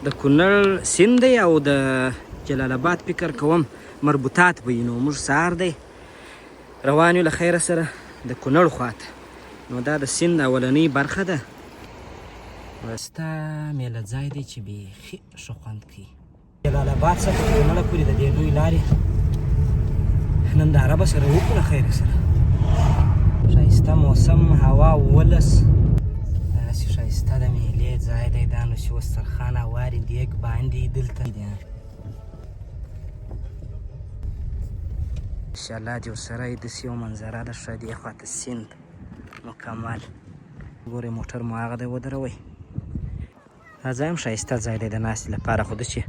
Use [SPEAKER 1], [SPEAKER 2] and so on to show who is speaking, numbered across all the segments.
[SPEAKER 1] د کونړ سیند دی او د جلال آباد فکر کوم مربوطات به وي. نو موږ سهار دی روان یو له خیره سره د کونړ خواته. نو دا د سیند اولنۍ برخه ده. ستا میله ځای دی چې بیخي ښه خوند کوي. جلال آباد څخه تر کونړه پورې د دې لوی لارې ننداره به سره وکړو له خیره سره. ښایسته موسم، هوا 17، داسې ښایسته د میلې ځای دی دا. نو چې دسترخوان هوارې دیګ باندې دلته دی. انشاءالله دې ورسره داسې یو منظره ده ښه، دې خواته سیند مکمل. ګورئ موټر مو هغه دی ودروئ. دا ځای هم ښایسته ځای دی د ناستې لپاره، خو داسې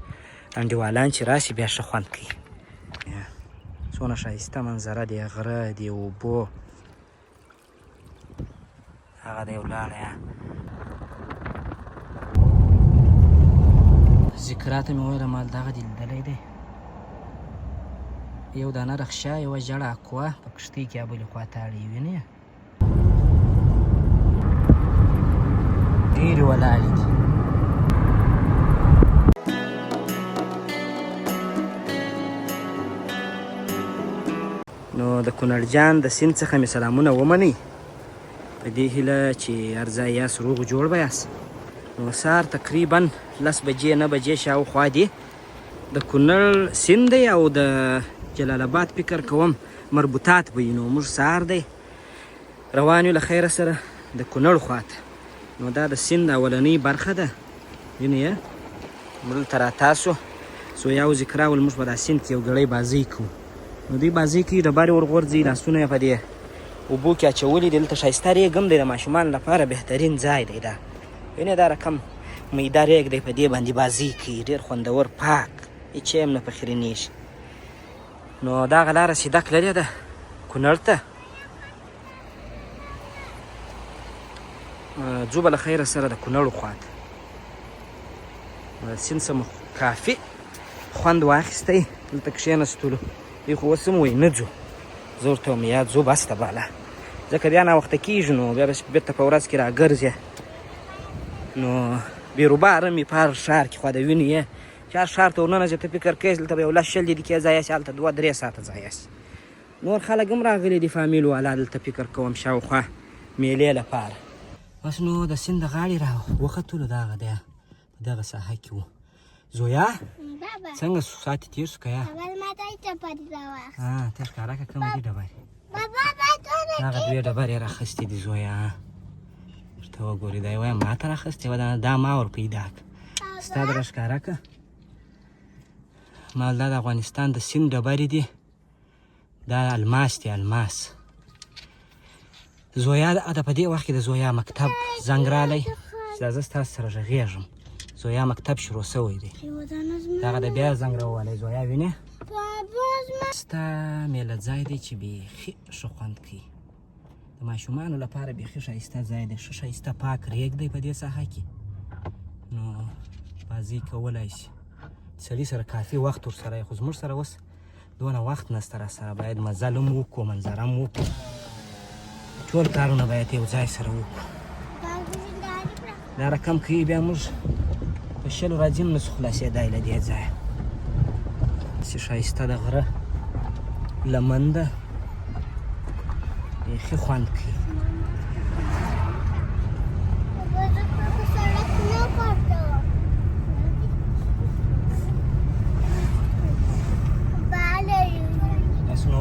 [SPEAKER 1] انډیوالان چې راشي بیا ښه خوند کوي. څونه ښایسته منظره دی، غره دی، اوبو هغه دی ولاړی. ذکرا ته مې وویله مال دغه دې لیدلی دی، یو دانه رخشا یوه ژړه اکوا په کښتۍ کې بلې خوا ته اړوي، وینې ډېرې ولاړې دي. نو د کونړ جان د سیند څخه مې سلامونه ومنئ، په دې هیله چې هر ځای یاست روغ جوړ به یاست. نو سهار تقریبا 10 بجې 9 بجې شاوخوا دي. د کونړ سیند دی او د جلال آباد فکر کوم مربوطات به وي. نو موږ سهار دی روان یو له خیره سره د کونړ خواته. نو دا د سیند اولنۍ برخه ده، وینئ موږ دلته راتاسو زویا او ذکرا ول موږ په دا سیند کې یو ګړی بازۍ کوو. نو دوی بازۍ کوي، ډبرې ورغورځوي، لاسونه یې په دې اوبو کې اچولي دي. دلته ښایسته ریګ هم دی، د ماشومانو لپاره بهترین ځای دی دا. وینئ دا رقم میده ریګ دی، په دې باندې بازۍ کوي، ډېر خوندور پاک، هېڅ شی هم نه په خرینېږي. نو دغه لاره سیده تللې ده کونړ ته. ځو به له خیره سره د کونړ خواته. سیند څخه مو کافي خوند واخیستی، دلته کښېنستلو. دوی خو اوس هم وایي نه ځو، زه ورته وایم یا ځو بس ته بالا، ځکه بیا ناوخته کېږي، نو بیا به بېرته په ورځ کې راګرځې. نو بیروبار هم وي په هر ښار کې، خو د وینې یې چې هر ښار ته ورننه ته فکر کوې دلته به یو لس شل دقیقې ضایع شي، هلته 2-3 ساعته ضایع شي. نور خلک هم راغلي دي فامیل والا دلته فکر کوم شاوخوا میلې لپاره. بس نو د سیند غاړې را وختلو، دغه دی په دغه ساحه کې وو. زویا څنګه ساعت تېر شو که یا؟ ته ښکاره کړه کومه دي ډبرې. دغه دوې ډبرې راخیستې دي زویا، ورته وګورې. دا یې وایه ما ته راخیستې وه، دا ما ور پیدا کړه. ستا د راښکاره کړه. مال دا د افغانستان د سیند ډبرې دي، دا الماس دی، الماس. زویا د په دې وخت کې د زویا مکتب زنګ رالی چې زه ستاسو سره غږېږم. زویا مکتب شروع شوی دی، دغه د بیا زنګ راووالی. زویا وینې ستا میله ځای دی چې بیخي ښه خوند کوي، د ماشومانو لپاره بیخي ښایسته ځای دی، ښه ښایسته پاک ریګ دی په دې ساحه کې. نو بازۍ کولای شي، سړي سره کافي وخت ورسره، خو زموږ سره اوس دونه وخت نشته را سره، باید مزل هم وکړو، منظره هم وکړو، ټول کارونه باید یو ځای سره وکړو. دا رقم کوي بیا موږ په 20 ورځې هم نشو خلاصېدای له دې ځایه. داسې ښایسته د غره لمن ده، بیخي خوند کوي. بس نو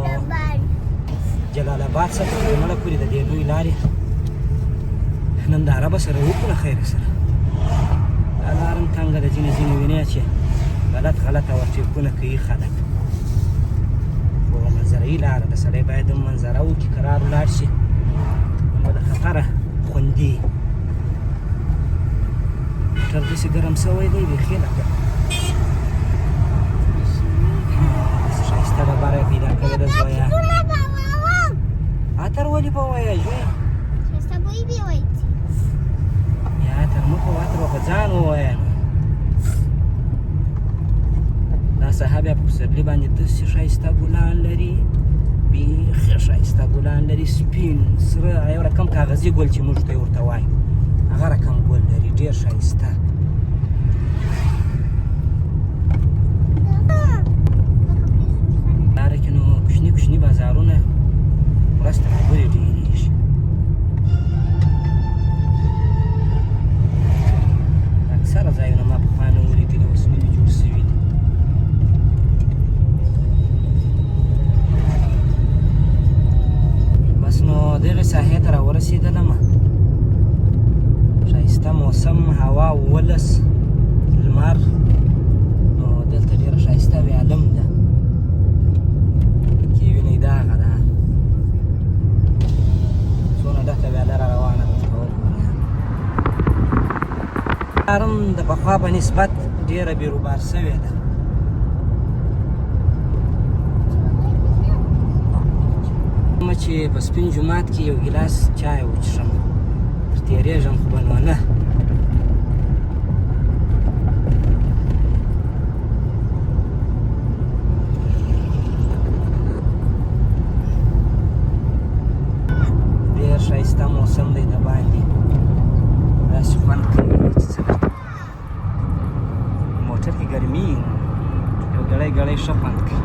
[SPEAKER 1] جلال آباد څخه تر کونړه پورې د دې لوی لارې ننداره به سره وکړو له خیره سره. دا لار هم تنګه ده، ځینې ځینې وینې چې غلط غلط اورټیکونه کوي خلک، خو منظروي لاره ده، سړی باید هم منظره وکړي، کرار ولاړ شي، نو د خطره خوندي. موټر داسې ګرم شوی دی بیخي لکه ښایسته ډبره یې پیدا کړې ده. زویه عطر ولې به وایې زویه؟ یا عطر مه کوه، عطر به په ځان ووایه. نو دا ساحه بیا په پسرلي باندې داسې ښایسته ګلان لري، بیخي ښایسته ګلان لري، سپین سره یو رقم کاغذي ګل چې موږ ته ورته وایو، هغه رقم ګل لري، ډېر ښایسته. پخوا نه وو لیدلي، اوس نوي جوړ شوي دي. بس نو دغې ساحې ته راورسېدلم. ښایسته موسم، هوا 17، لمر. نو دلته ډېره ښایسته ویالم ده کې وینئ، دا هغه ده، څونه ډکه ویاله را روانه ده، ورته وګورئ. لار هم د پخوا په نسبت ډېره بیروبار شوې ده. چې په سپین جومات کې یو ګیلاس چای وڅښم، تر تېرېږم خو به نو نه. ډېر ښایسته موسم دی، د باندې داسې خوند کوي چې څه درته. موټر کې ګرمي، یو ګړی ګړی ښه خوند کوي.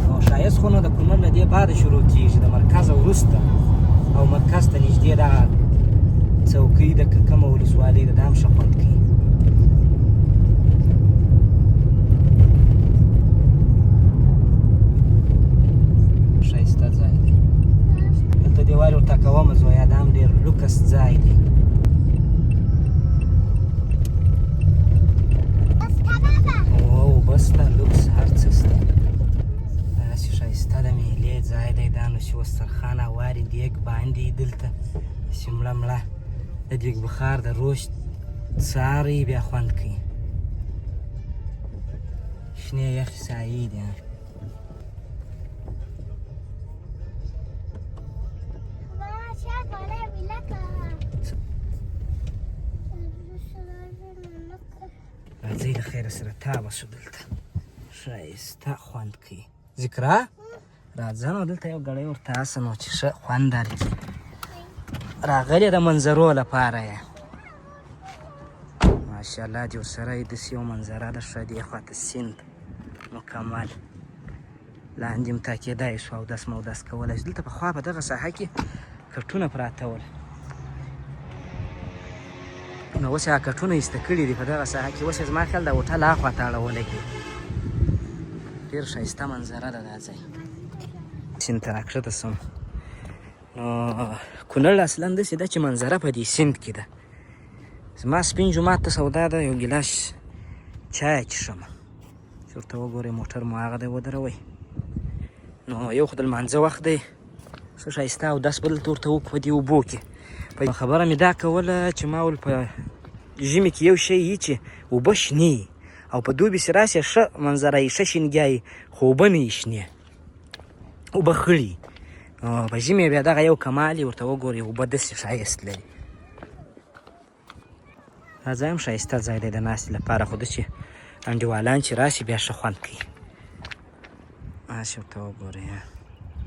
[SPEAKER 1] نو ښایست خو نو د کونړ له دې بعده شروع کېږي، د مرکزه وروسته او مرکز ته نږدې دغه څوکۍ ده که کومه ولسوالۍ ده، دا هم ښه خوند کوي. ښایسته ځای دی دلته. دیوال ورته کومه زویا، دا هم ډېر لوکس ځای دی. او بس دا لوکس هر څه شته. داسې ښایسته د میلې ځای دی دا. نو چې دسترخوان هوارې دیګ باندې دلته داسې مړه مړه د دیګ بخار د روش څاری بیا خوند کوي. شنې یخې سایې دي. راځئ له خیره سره تاوه شو. دلته ښایسته خوند کوي. ذکرا، راځه نو دلته یو ګړی ورته هسه نو چې ښه خوند درکړي. راغلې د منظرو لپاره یې، ماشاءالله دې ورسره یې. داسې یو منظره ده ښه، دې خواته سیند مکمل، لاندې هم تا کېدای شو، اودس مودس کولی شو. دلته پخوا په دغه ساحه کې کټونه پراته ول، نو اوس یې هغه کټونه ایسته کړي دي په دغه ساحه کې. اوس یې زما خیال د هوټل هاخوا ته اړولی دی. ډېر ښایسته منظره ده دا ځای. سیند ته راکښته سوم. نو کونړ اصلا داسې ده چې منظره په دې سیند کې ده. زما سپین جومات ته سودا ده، یو ګیلاس چای چښم چې ورته وګورئ. موټر مو هغه دی ودروئ. نو یو خو د لمانځه وخت دی، ښه ښایسته اودس به دلته ورته وکړو په دې اوبو کې. په خبره مې دا کوله چې ما ول په ژمي کې یو شی یي چې اوبه شنې، او په دوبي چې راشې ښه منظره یي، ښه شینګیا یي، خو اوبه نه یي شنې، اوبه خړي. په ژمي بیا دغه یو کمال یې، ورته وګورئ، اوبه داسې ښایست لري. دا ځای هم ښایسته ځای دی د ناستې لپاره، خو داسې انډیوالان چې راشي بیا ښه خوند کوي. هسې ورته وګورئ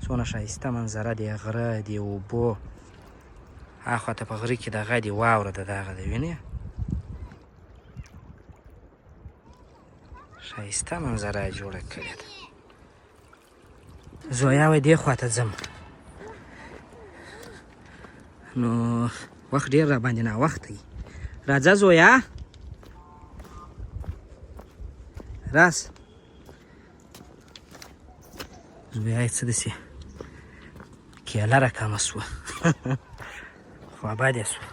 [SPEAKER 1] څونه ښایسته منظره دی، غره دی، اوبو هاخوا ته په غره کې دغه دی، واوره ده، دغه دی، وینې، ښایسته منظره یې جوړه کړې ده. زویا وایي دې خواته ځم. نو وخت ډېر را باندې ناوخته دی. راځه زویا، راس زویا. یې څه داسې کیله راکمه سوه، خوابدې سوه.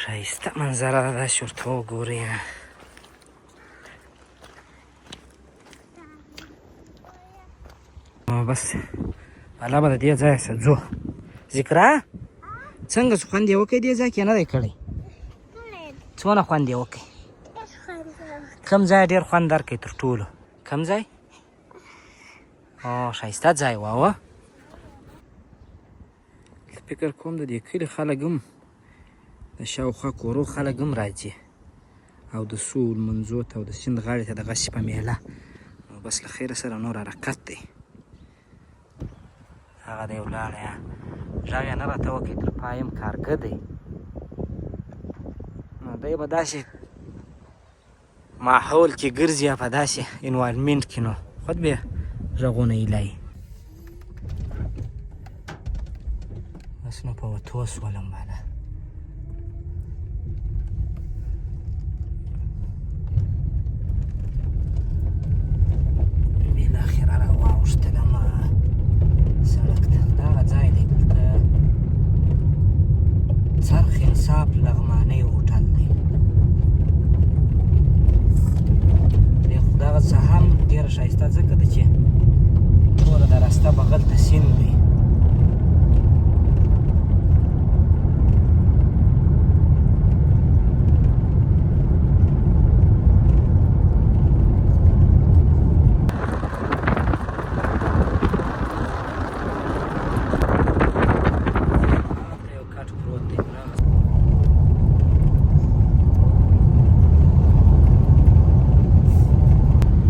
[SPEAKER 1] ښایسته منظره ده، داسې ورته وګورئ. بس الله به د دې ځایه څه ځو. ذکرا، څنګه څه خوند یې وکړی دې ځای کې؟ نه دی کړی؟ څونه خوند یې وکړی؟ کوم ځای ډېر خوند درکړي تر ټولو؟ کوم ځای؟ او ښایسته ځای وه. فکر کوم د دې کلي خلک هم، د شاوخوا کورو خلک هم راځي او د سو لمونځو ته او د سیند غاړې ته دغسې په میله. نو بس له خیره سره نور حرکت دی. هغه دی ولاړی، غږ یې نه راته وکړي، تر پای هم کارګه دی. نو دی به داسې ماحول کې ګرځي یا په داسې environment کې، نو خود به غږونه ایلایي. بس نو په وتو. تو سولم بالا. بالاخره را واوښتلم سړک ته. دغه ځای دی، دلته څرخ انصاف لغمانۍ هوټل دی. دغه ساحه هم ډېره ښایسته ځکه ده چې ټوله د راسته بغل ته سیند دی. هلته یو کټ پروت دی.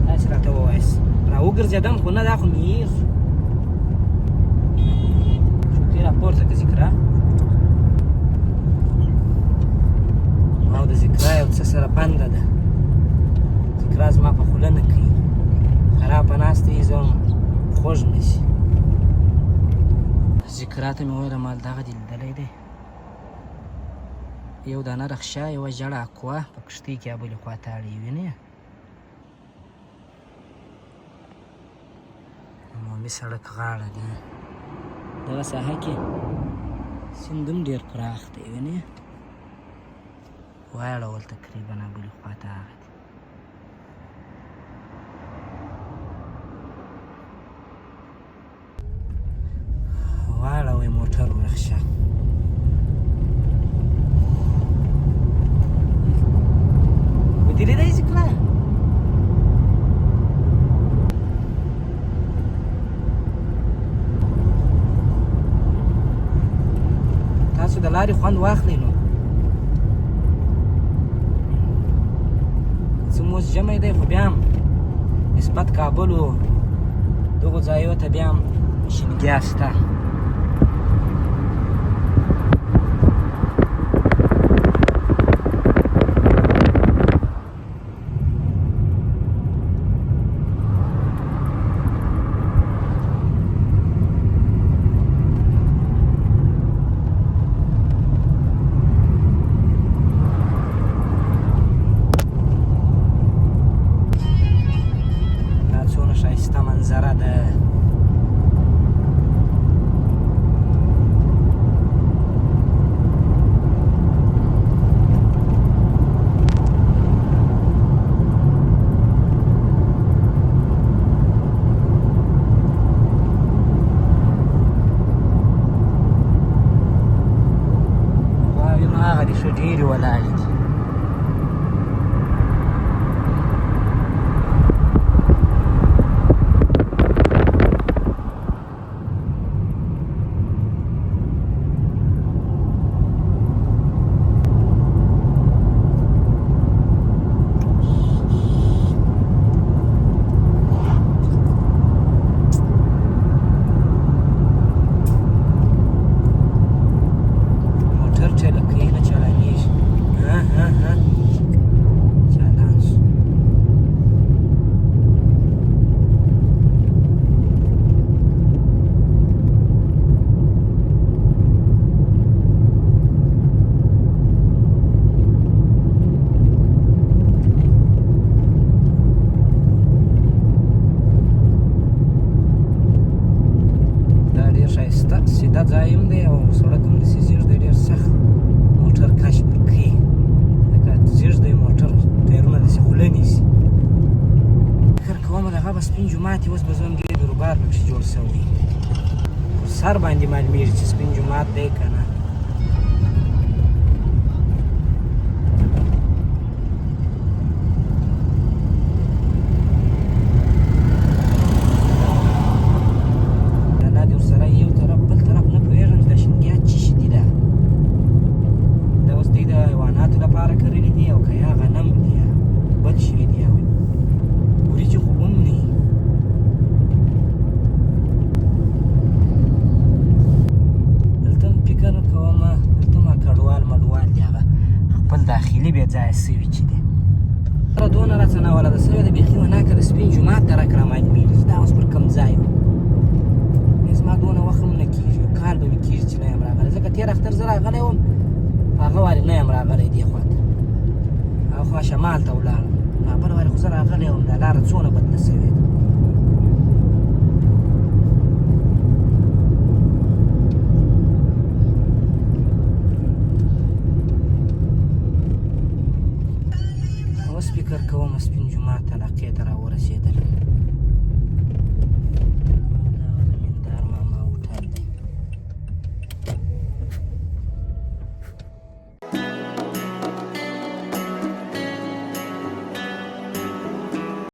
[SPEAKER 1] تاسې راته ووایاست، راوګرځېدم خو نه، دا خو مې هېر شو. چوکۍ راپورته که ذکرا، او د ذکرا یو څه سره بنده ده. ذکرا زما په خوله نه کوي، خرابه ناسته یې، زه خوږ نه شي. ذکرا ته مې وویل مال دغه دې لیدلی دی، یو دانه رخشا، یوه ژړه اکوا په کښتۍ کې بلې خوا ته اړوي، وینې؟ عمومي سړک غاړه ده. دغه ساحه کې سیند هم ډېر پراخ دی، وینې؟ واړول تقریبا بلې خوا ته هغه دی. واړوئ موټر ورخشه. ودې لیدی ذکره؟ تاسو د لارې خوند واخلئ. نو څه اوس ژمی دی، خو بیا هم نسبت کابل و دغو ځایو ته بیا هم شینګیا شته. دا څونه ښایسته منظره ده. غواوې نو هغه دي ښه ډېرې ولاړې دي. موټر چلوي نه چلانېږي. ها ها ها، چالان شو. دا ډېر ښایسته سیده ځای هم دی او سړک هم داسې زیږ دی، ډېر سخت موټر کش پر کوي، لکه زیږ دی موټر ټایرونه داسې خوله نیسي. فکر کوم دغه به سپین جومات وي. اوس به زه هم ډېر بیروبار پکښې جوړ شوی، پر سر باندې معلومېږي چې سپین جومات دی که نه. الله دې ورسره. یو طرف بل طرف نه پوهېږم چې دا شینګیا څه شي دي. دا دا اوس دوی د حیواناتو لپاره کرلي دي او که یا غنم دي یا بل شی دي، او وریجې خو هم نه وي. دلته هم فکر کوم دلته هم کډوال مډوال دي، هغه خپل داخلي بې ځایه سوي چې دي. دونه راڅه ناولده سوې ده، بیخي وناکه د سپین جومات درک را معلومېږي چې دا اوس پر کوم ځای و. زما دونه وخت هم نه کېږي، یو کال به مې کېږي چې نه یم راغلی. لکه تېر اختر زه راغلی وم، په هغه وارې نه یم راغلی دې خوا ته، هغه خوا شمال ته ولاړم. نو بله وارې خو زه راغلی وم، دا لاره څونه بدله سوې ده.